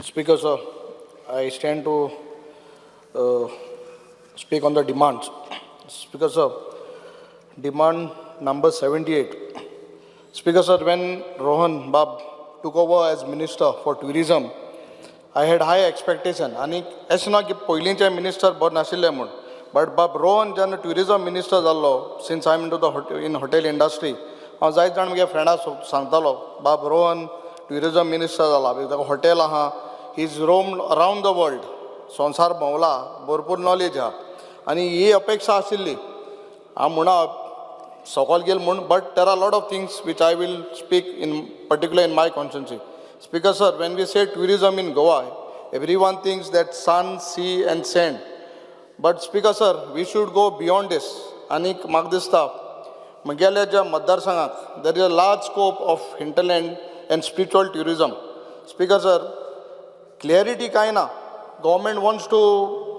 Speaker, sir, I stand to speak on the demands. Speaker, sir, demand number 78. Speaker, sir, when Rohan Bab took over as Minister for Tourism, I had high expectation. आनी अशें ना की पयलींचे minister बरे नाशिल्ले म्हूण, but बाब रोहन जेन्ना ट्युरिजम मिनिस्टर जाल्लो, since I am to the in hotel industry, हांव जायते जाण म्हगे फ्रेंडा सांगतालो, बाब रोहन ट्युरिजम मिनिस्टर जाला, ताका हॉटेल आहा, he is roam around the world, संवसार भोंवला, भरपूर नॉलेज आहा आनी ही अपेक्षा आशिल्ली. हांव म्हणा सकयल गेल म्हूण, but there are lot of things which I will speak in particular in my constituency. Speaker sir, when we say tourism in Goa, everyone thinks that sun, sea and sand. But Speaker sir, we should go beyond this. आनीक म्हाका दिसता म्हगेल्या ज्या मतदारसंघात there is a large scope of hinterland and spiritual tourism. Speaker sir, clarity कांय ना. Government wants to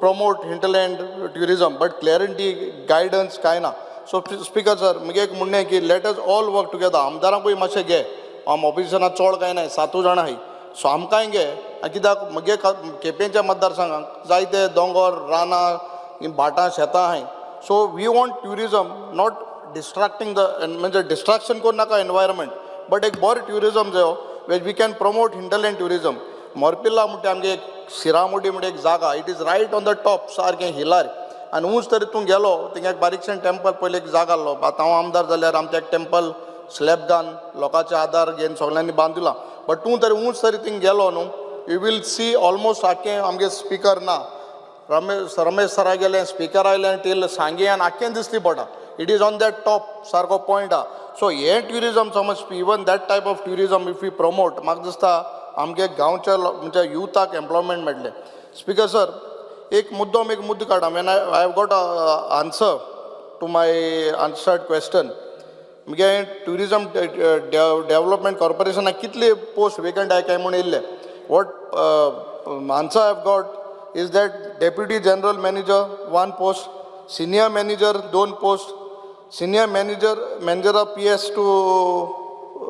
promote hinterland tourism, but clarity, guidance कांय ना. सो स्पीकर सर, म्हगे एक म्हणणें की let us all work together. आमदारांकूय मातशें घे. आम ऑपोजिशनात चड कांय नाय, सातूय जाणां आहाय, सो आमकांय घे. आनी कित्याक म्हगे केपेंच्या मतदारसंघाक जायते दोंगर, रानां, ही भाटां शेतां आहाय. So we want tourism, not distracting the, म्हणजे डिस्ट्रक्शन करूं नाका एनवायरमेंट, बट एक बरें ट्युरिजम जायो which we can promote hinterland tourism. Morpilla म्हणटा आमगे एक शिरामुडी म्हणटा एक जागा, it is right on the top, सारकें हिलार आनी उंच तरी तूं गेलो, थिंगा एक बारीकशें टेम्पल पयलीं एक जागा आहलो. आतां हांव आमदार जाल्यार आमचें एक टेम्पल स्लॅब घालून लोकांचे आदार घेवन सगळ्यांनी बांदिलां. बट तूं तरी उंच तरी थिंग गेलो न्हू, you will see almost आख्खें आमगे स्पिकर ना, रमेश रमेश सरा गेलें, स्पिकर आयलें, टील सांगे आनी आख्खें दिसली पडटा. It is on that top, सारको पॉयंट आहा. सो हें ट्युरिजम समज, even that type of tourism if you promote, म्हाका दिसता आमगे गांवच्या म्हणजे युथाक एम्प्लॉयमेंट मेळटलें. स्पिकर सर, एक मुद्दम एक मुद्दो काडा. When I have got answer to my answered question, मुगे ट्युरिजम डेव्हलपमेंट कॉर्पोरेशनाक कितले पोस्ट वेकंट आहाय काय म्हूण येयल्ले. What answer I have got is that deputy general manager one post, senior manager दोन post, senior manager, manager of PS to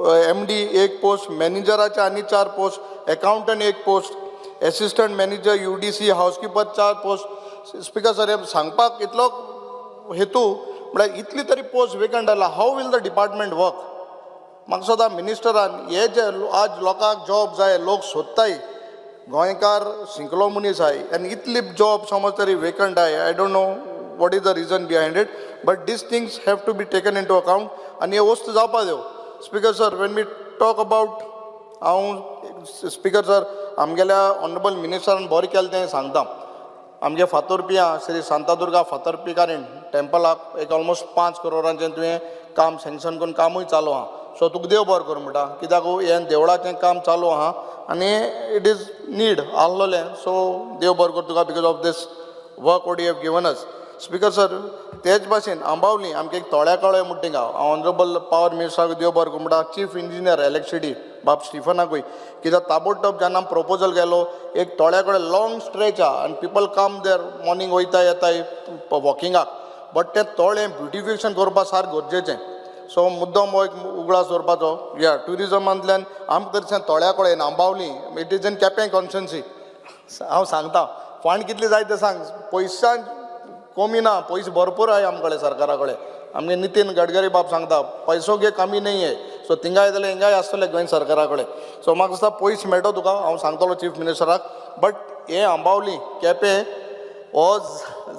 MD एक post, मॅनेजराचे आनी चार पोस्ट, एकाउंटंट एक post, assistant manager UDC, housekeeper चार पोस्ट. स्पिकर सर, हे सांगपाक इतलो हेतू म्हळ्यार इतली तरी पोस्ट वेकंट जाला, how will the department work? म्हाका सदां मिनिस्टरान हे जे आज लोकांक जॉब जाय, लोक सोदताय, गोंयकार शिकलो मनीस आहाय आनी इतली जॉब समज तरी वेकंट आहाय, I don't know what is the reason behind it, but these things have to be taken into account आनी हे वस्तू जावपा जायो. Speaker sir, when we talk about, हांव स्पिकर सर, आमगेल्या ऑनरेबल मिनिस्टरान बरें केलें तें सांगता. आमगे फातोरपिया श्री शांतादुर्गा फातर्पेकारीण टेम्पलाक एक ऑलमोस्ट 5 करोडांचें तुवें काम सँक्शन करून कामूय चालू आहा. सो तुका देव बरो करूं म्हणटा, कित्याक हें देवळाचें काम चालू आहा आनी it is need आहलोलें. सो देव बरो करूं तुका because of this work what you have given us. Speaker sir, तेच भाशेन आंबावली आमगे एक तोळ्या कळे म्हणटा थिंगा, हांव ऑनरेबल पावर मिनिस्टराक देव बरो करूं म्हणटा, चीफ इंजिनियर इलेक्ट्रिसिटी बाब स्टिफनाकूय, कित्याक ताबडतोब जेन्ना प्रपोजल गेलो, एक तोळ्या कडेन लॉंग स्ट्रेच आहा आनी पिपल कम there, morning वयता येताय वॉकिंगाक, बट तें तळें ब्युटिफिकेशन करपा सारकें गरजेचें. सो मुद्दम हो एक उगडास दवरपाचो. ह्या ट्युरिजमांतल्यान आमकां तरी तोळ्या कडेन Ambavali, it is in Quepem constituency. हांव सांगता, फंड कितले जाय ते सांग. पयशां कमी ना, पयशे भरपूर आहाय आमचे कडेन, सरकारा कडेन. आमगे नितीन गडकरी बाब सांगता, पैसो के कमी नहीं है. सो थिंगाय जाल्यार हिंगाय आसतले गोंय सरकारा कडेन. सो म्हाका दिसता पयशे मेळटा तुका, हांव सांगतलो चीफ मिनिस्टराक. बट हे आंबावली केपें हो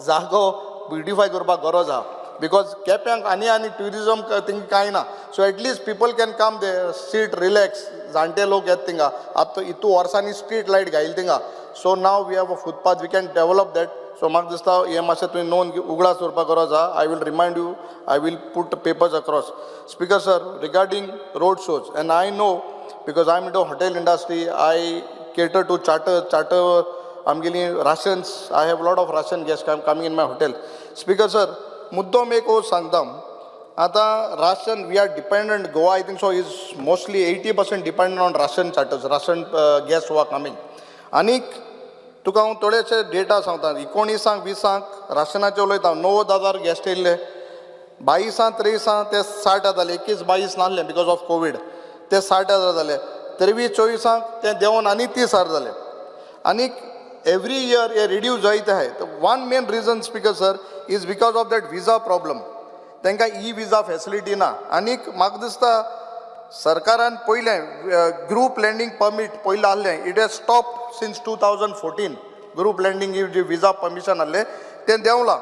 जागो ब्युटिफाय करपाक गरज आहा, because केप्यांक आनी आनी ट्युरिजम थिंगा कांय ना. So at least people can come there, sit, relax. जाणटे लोक येता थिंगा. आतां इतू वर्सांनी स्ट्रीट लायट घायली थिंगा, so now we have a footpath, we can develop that. So म्हाका दिसता हें मातशें तुवें नोंद उगडास दवरपाक गरज आहा. I will remind you, I will put papers across. Speaker sir, regarding road shows, and I know because I am in hotel industry, I cater to charter charter आमगेली Russians, I have lot of Russian guest coming in my hotel. Speaker sir, मुद्दम एक वस्त सांगता. आतां Russian, we are dependent, Goa, I think so, is mostly 80% dependent on Russian charters, Russian guest who are coming. आनीक तुका हांव थोडेशे data सांगता. 19आंक 20आंक राशनाचे उलयता, 90,000 गेस्ट येयल्ले. 22आं 23आं ते 60,000 जाले. 21 22 नासले because of Covid, ते 60,000 जाले. 23 24आंक ते देंवन आनी 30,000 जाले. आनीक एवरी इयर हे रिड्यूस जायत आहाय. One main reason, Speaker sir, is because of that visa problem. तांकां ई विजा फॅसिलिटी ना. आनीक म्हाका दिसता सरकारान पयलें ग्रूप लँडींग परमीट पयलें आहलें, it has stop since 2014. Group landing he ji visa permission आहलें तें देंवलां,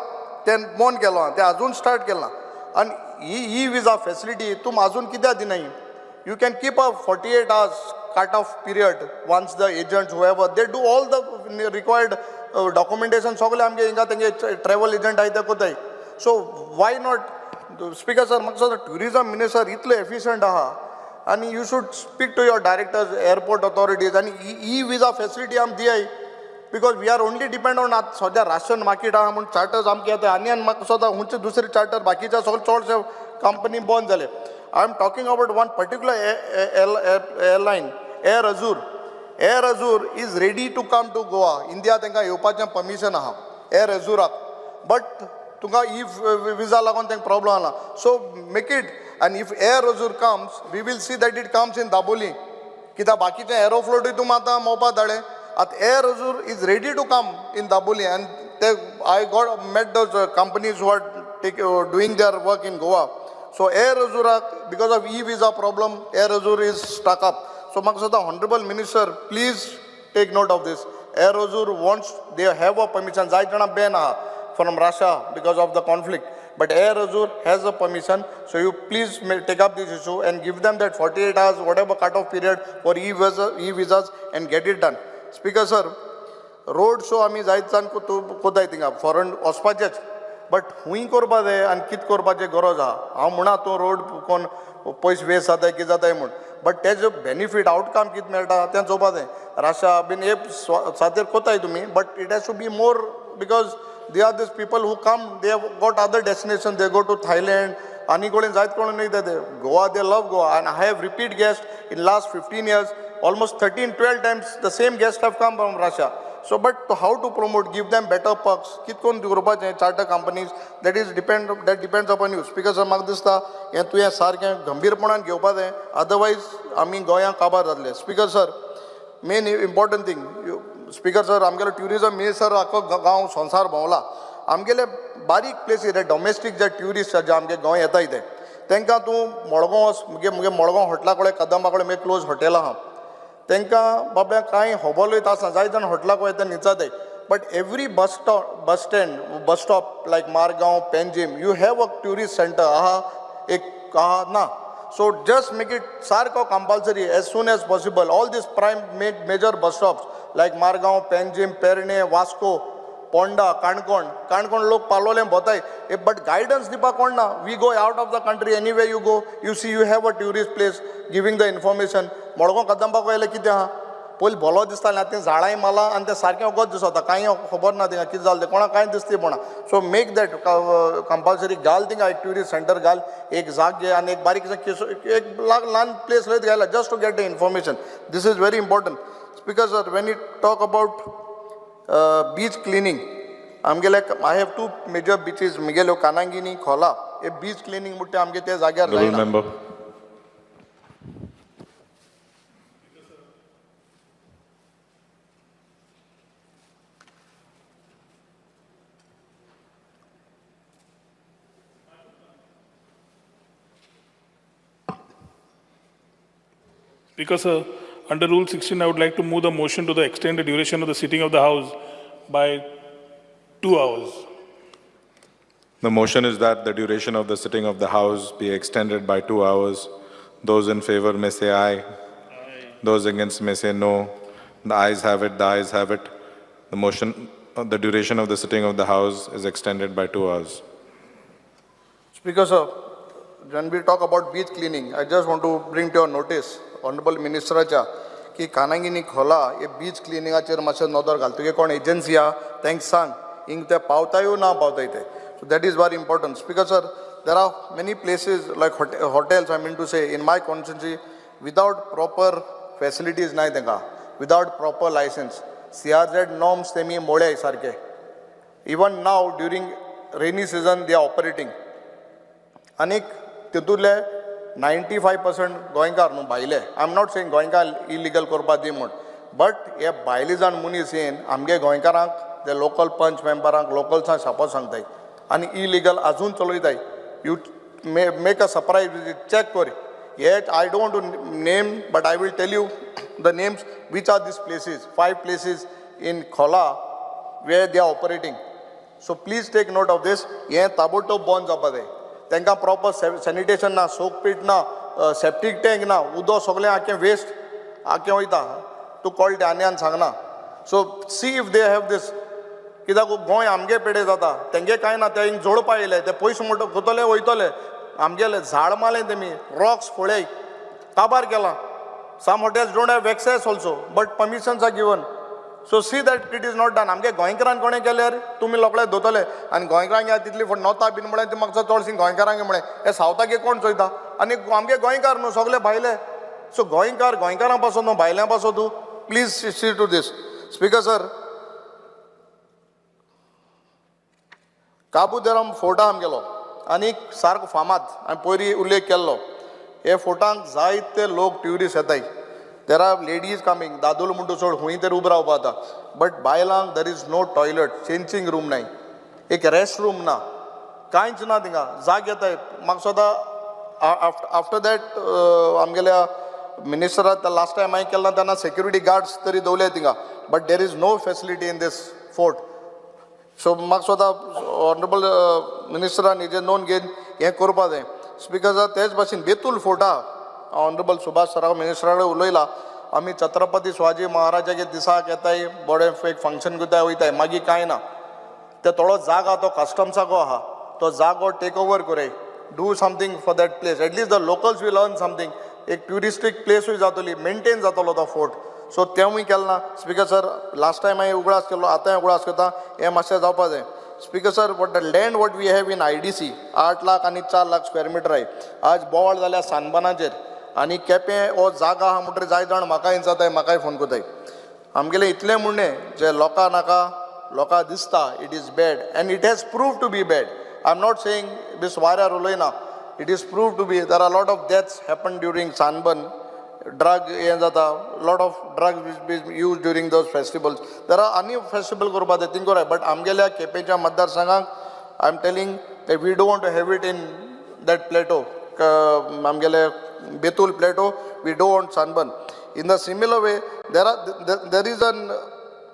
तें बंद केलां, तें आजून स्टार्ट केलां. आनी ही ई विजा फॅसिलिटी तुम आजून कित्याक दिनाय? You can keep a 48 hours cut off period once the agents, whoever, they do all the required documentation सगळे आमगे हिंगा तेंगे ट्रॅवल एजंट आहाय ते कोताय. So why not, Speaker sir? म्हाका दिसता ट्युरिजम मिनिस्टर इतलो एफिशंट आहा आनी you should speak to your directors, airport authorities आनी ई विजा फॅसिलिटी आम दियाय, because we are only depend on आतां सद्या रशियन मार्केट आहा म्हूण चार्टर्स आमकां येता. आनी आनी म्हाका दिसता खंयचे दुसरे चार्टर बाकीचे सगळे चडशे कंपनी बंद जाले. I am talking about one particular airline, Air Azur. Air Azur is ready to come to Goa. India तांकां येवपाचें परमिशन आहा एअर अजूराक, बट तुमकां ई विजा लागून तांकां प्रॉब्लम आहा. सो मेक it, आनी if Air Azur comes, we will see that it comes in Dabolim, कित्याक बाकीचे एरोफ्लोटूय तुमी आतां मोपा धाडले. आतां Air Azur is ready to come in Dabolim आनी ते I got met those companies who are take doing their work in Goa. So air अजूराक because of e visa problem Air Azur is stuck up. So म्हाका दिसता, honourable minister, please take note of this. Air Azur wants, they have a permission. जायत जाणां Ben आहा from Russia because of the conflict. But Air Azur has a permission, so you please may take up this issue and give them that 48 hours, whatever cutoff period for e-visas and get it done. Speaker sir, road show आमी जायत जाण कोताय थिंगा फॉरन वचपाचेच, but खूंय करपा जाय आनी कितें करपाचें गरज आहा. हांव म्हणा तूं रोड कोण पयस वेस्ट जाताय, कितें जाताय म्हूण, बट तेजो बेनिफीट आवटकम कितें मेळटा तें चोवपा जाय. राशा बीन हे सातेर कोताय तुमी, but it has to be more because they are these people who come, they have got other destination, they go to Thailand आनी कडेन जायत कोण न्हय ते Goa, they love Goa. And I have repeat guest in last 15 years, almost 13, 12 times the same guests have come from Russia. So, but how to promote, give them better perks, कित कोण करपाचें charter companies, that depends upon you. Speaker sir, म्हाका दिसता हें तुवें सारकें गंभीरपणान घेवपा जाय, अदरवायज आमी गोंयांक काबार जातले. Speaker sir, main important thing, Speaker sir, आमगेलो ट्युरिजम मिनिस्टर आख्खो गांव संवसार भोंवला. आमगेले बारीक प्लेसी रे, डॉमेस्टीक जे ट्युरिस्ट जे आमगे गोंय येताय ते, तांकां तूं मडगांव वच, मुगे मडगांव हॉटेला कडेन, कदंबा कडेन मागीर क्लोज हॉटेल आहा. तांकां बाबड्यांक कांय खबरूय आसना. जायते जाण हॉटेलाक वयता, न्हिदता. But every bus stop, bus stand, bus stop like Margao, Panjim, you have a tourist centre आहा, एक आहा ना. सो जस्ट मेक it सारको compulsory as soon as possible. All these prime major bus stops like Margao, Panjim, Pernem, Vasco, Ponda, Canacona. Canacona लोक पालोलें भोंवताय, but guidance दिवपाक कोण ना. We go out of the country, anyway you go, you see you have a tourist place giving the information. Madgaon कदंबाक वयलें कितें आहा? पयलीं भोलो दिसतालें, आतां तें झाडांय माला आनी तें सारकें वगत दिसता. कांय खबर ना थिंगा कितें जालें तें, कोणाक कांय दिसती पडना. So make that compulsory. घाल थिंगा एक ट्युरिस्ट सेंटर घाल, एक जाग घे आनी एक बारीक एक ल्हान प्लेस वयत घायला, just to get the information. This is very important. Speaker sir, when you talk about beach cleaning, आमगेले, I have two major beaches म्हगेल्यो, कानांगिनी, खोला. हे बीच क्लिनींग म्हणटा आमगे ते जाग्यार Honorable जायना. Member. Speaker, sir, under Rule 16, I would like to move the motion to the extend the duration of the sitting of the House by 2 hours. The motion is that the duration of the sitting of the House be extended by 2 hours. Those in favor may say aye. Those against may say no. The ayes have it, the ayes have it. The motion, the duration of the sitting of the House is extended by 2 hours. Speaker, sir, when we talk about beach cleaning, I just want to bring to your notice, Honorable Ministerच्या, की कानांगिनी खोला हे beach क्लिनिंगाचेर मातशें नदर घाल. तुगे कोण agency आहा तांकां सांग, हिंग ते पावताय ना पावताय ते. So that is very important. Speaker sir, there are many places like hotels, I mean to say, in my constituency, without proper facilities नाय तांकां, without proper licence, CRZ norms तेमी मोडल्याय सारके. Even now during rainy season they are operating. आनीक तितूंतले 95% गोंयकार न्हू, भायले. I am not saying गोंयकार इलिगल करपा दी म्हूण. बट हे भायले जाण मनीस येवन आमगे गोंयकारांक, ते लोकल पंच मेंबरांक, लोकल्सांक शापोत सांगताय आनी इलिगल आजून चलयताय. You may make a surprise visit, check कर. हे I don't to name, but I will tell you the names which are these places, 5 places in Cola where they are operating. So please take note of this. हें ताबडतोब बंद जावपा जाय. तांकां proper sanitation ना, सोक पीट ना, सेप्टीक टँक ना, उदक सगळें आख्खें वेस्ट आख्खें वयता. तूं कळटा आनी आनी सांगना. So see if they have this. कित्याक गोंय आमगे पेडे जाता, तेंगे कांय ना. ते हिंग जोडपा येयले, ते पयशे म्हणटा कोतले वयतले. आमगेले झाड मारलें तेमी, रॉक्स फोळय काबार केला. Some hotels don't have access also, but permissions are given. So see that it is not done. आमगे गोंयकारान कोणें केल्यार तुमी लोकळे धोतले आनी गोंयकारांक तितली फुडें नोता बीन म्हळें, ती म्हाका चडशीं गोंयकारांक म्हळें हे सावथाक कोण चोयता आनी आमगे गोंयकार न्हू सगळे भायले. सो गोंयकार गोंयकारां पासत न्हू भायल्यां पासत तूं. Please see to this. Speaker sir, Cabo de Rama फोर्टा आमगेलो आनी सारको फामाद, हांवें पयलीं उल्लेख केल्लो. हे फोर्टांक जायते लोक ट्युरिस्ट येताय. There are ladies coming, दादूल म्हणटा सोड, खूंय तरी उबो रावपा जाता, बट बायलांक there is no toilet, changing room नाय, एक रेस्ट रूम ना, कांयच ना थिंगा. जाग येताय म्हाका सदां. आफ्टर that आमगेल्या मिनिस्टराक लास्ट टायम हांवें केल्ला तेन्ना सेक्युरिटी गार्ड्स तरी दवरले थिंगा, but there is no facility in this fort. So म्हाका स्वता ऑनरेबल मिनिस्टरान हेजेर नोंद घेवन हें करपा जाय. स्पिकर सर, तेच भाशेन बेतूल फोर्टा ऑनरेबल सुभाष सराव मिनिस्टरा कडेन उलयला. आमी छत्रपती शिवाजी महाराजाचे दिसाक येताय, बरें एक फंक्शन करताय वयताय, मागीर कांय ना. ते थोडो जागा तो कस्टम्साको आहा, तो जागो टेक ओवर करय. Do something for that place, at least the locals will earn something. एक ट्युरिस्टीक प्लेसूय जातली, मेनटेन जातलो तो फोर्ट. सो तेंवूय केलें ना. स्पिकर सर, लास्ट टायम हांवें उगडास केल्लो, आतांय उगडास करता, हें मातशें जावपा जाय. Speaker sir, what the land what we have in IDC 8 lakh आनी 4 लाख स्क्वेअर मिटर आहे. आज बोवाळ जाल्या सानबानाचेर आनी केपें हो जागा आहा म्हणटकीर जाय जाण म्हाकाय जाताय, म्हाकाय फोन करताय. आमगेलें इतलें म्हणणें जे लोकां नाका, लोकां दिसता it is bad and it has prove to be bad. I am not saying this वाऱ्यार उलयना. It is prove to be. There are lot of deaths happen during Sunburn, drug हें जाता, lot of drugs be use during those festivals. There are आनी festival करपा जाय, thing कोराय, but आमगेल्या केपेंच्या मतदारसंघाक I am telling we don't want to have it in that plateau. आमगेले Betul plateau we don't want sunburn. In the similar way there are there is an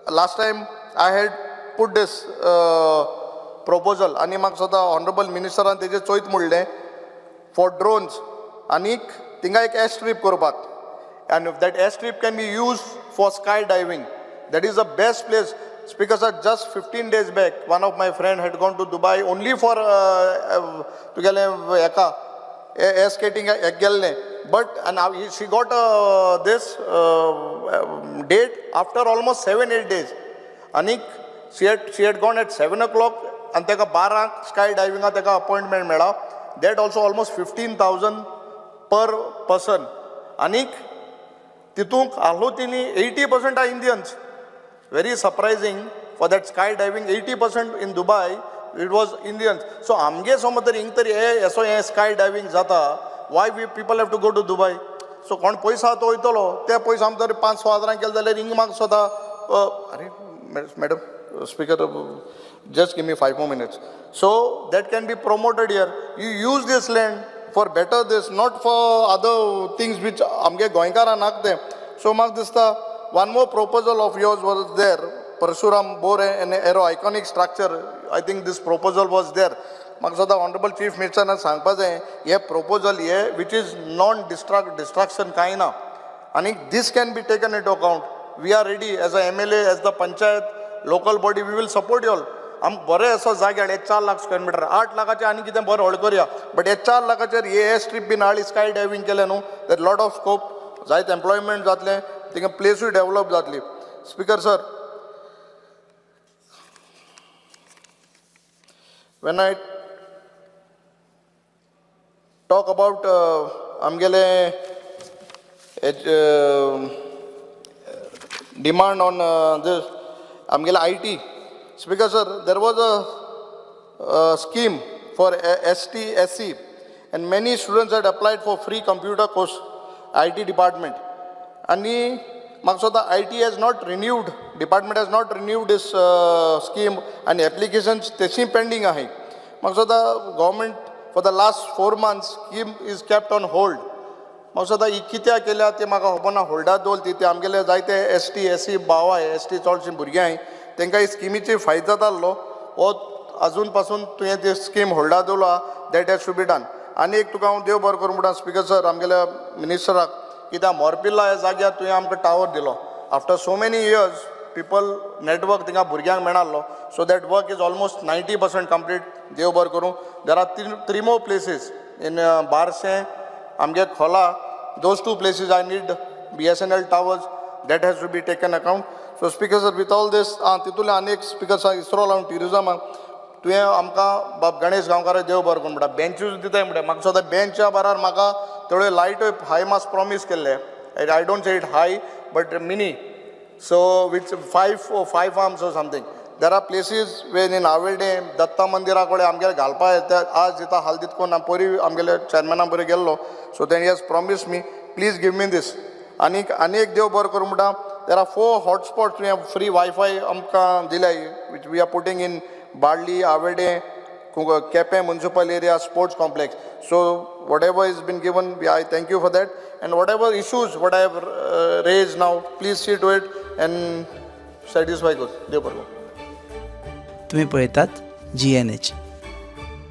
last time I had put this proposal आनी म्हाका स्वता honourable मिनिस्टरान तेजेर चोयत म्हणलें for drones आनीक थिंगा एक air strip करपाक. And if that air strip can be use for sky diving, that is the best place. Speaker sir, just 15 days back one of my friend had gone to Dubai only for तुगेलें हेका air skating हेक गेल्लें. But and she got this date after almost 7-8 days. आनीक she had gone at 7 o'clock आनी ताका 12 sky डायविंगा ताका appointment मेळ्ळा. That also almost 15,000 per person. आनीक तितूंक आहलो तिनी 80% are Indians. Very surprising for that sky diving 80% in Dubai it was Indians. So आमगे समज तर हिंग तरी हे असो हें स्काय डायवींग जाता, why we people have to go to Dubai? So कोण पयसो आहा तो वयतलो, ते पयशे आमी तरी 5-6 हजारांक केले जाल्यार हिंग म्हाका स्वता. अरे madam speaker, just give me 5 more minutes. So that can be promoted here. You use this land for better this, not for other things which आमगे गोंयकारां नाक तें. सो म्हाका दिसता one more proposal of yours was there, Parashuram bow and arrow iconic structure. I think this proposal was there. म्हाका सदां honourable chief मिनिस्टरान सांगपा जाय हे proposal hey which is non destruction कांय ना आनी this can be taken into account. We are ready as a MLA, as the panchayat local body, we will support you all. आमकां बरें असो जाग्यार हे 4 लाख स्क्वेअर मिटर, 8 लाखाचेर आनी कितें बरें व्हड करया, बट हे 4 लाखाचेर हे एयर स्ट्रीप बीन हाडली, स्काय डायवींग केलें न्हू, that lot of scope, जायत एम्प्लॉयमेंट जातलें, थिंगा प्लेसूय डेवलप जातली. Speaker sir, when I talk about आमगेले demand on this आमगेले IT, Speaker sir, there was a scheme for ST, SC, and many students had applied for free computer course, IT department. आनी म्हाका दिसता IT has not renewed, department has not renewed this scheme आनी applications तशीं pending आहाय. म्हाका दिसता government for the last 4 months scheme is kept on hold. म्हाका दिसता ही कित्याक केल्या ते म्हाका खबर ना. होल्डार दवरली ती आमगेले जायते एसटी एससी भाव आहाय, एसटी चडशीं भुरगीं आहाय, तांकां ही स्किमीची फायदो जातालो. हो अजून पासून तुवें ती स्कीम होल्डार दवरला, that has to be done. आनी एक तुका हांव देव बरो करूं म्हणटा स्पिकर सर, आमगेल्या मिनिस्टराक, कित्याक मोरपिल्ला ह्या जाग्यार तुवें आमकां टावर दिलो. After so many years people network थिंगा भुरग्यांक मेळाल्लो, so that work is almost 90% complete. देव बरो करूं. There are three more places in Barse, आमगे खोला, those two places I need BSNL towers, that has to be taken account. So Speaker sir, with all this, आं, तितूंतल्यान आनी एक speaker sir, ISRO लावन ट्युरिजमाक तुवें आमकां बाब गणेश गांवकार देव बरो करूं म्हणटा, बेंचूच दिताय म्हणटा. म्हाका सदां बेंचा बारार म्हाका थोड्यो लायट्यो हाय मास प्रॉमीस केल्ले. I don't say it high but mini, so with five arms or something. There are places when in Avelde Datta मंदिरा कडेन आमगेले घालपा येता. आज दिता हाल दितकोन हांव परी आमगेले चॅरमॅना बरी गेल्लो, so then he has promise me, please give me this. आनीक आनी एक देव बरो करूं म्हणटा, there are four hotspot तुवें फ्री वायफाय आमकां दिल्याय, which we are putting in Balli, Avede, Quepem municipal area, sports complex. So whatever is been given, I thank you for that, and whatever issues what I have raise now, please see to it and satisfy कर. देव बरो करूं. तुम्ही पळयतात GNH.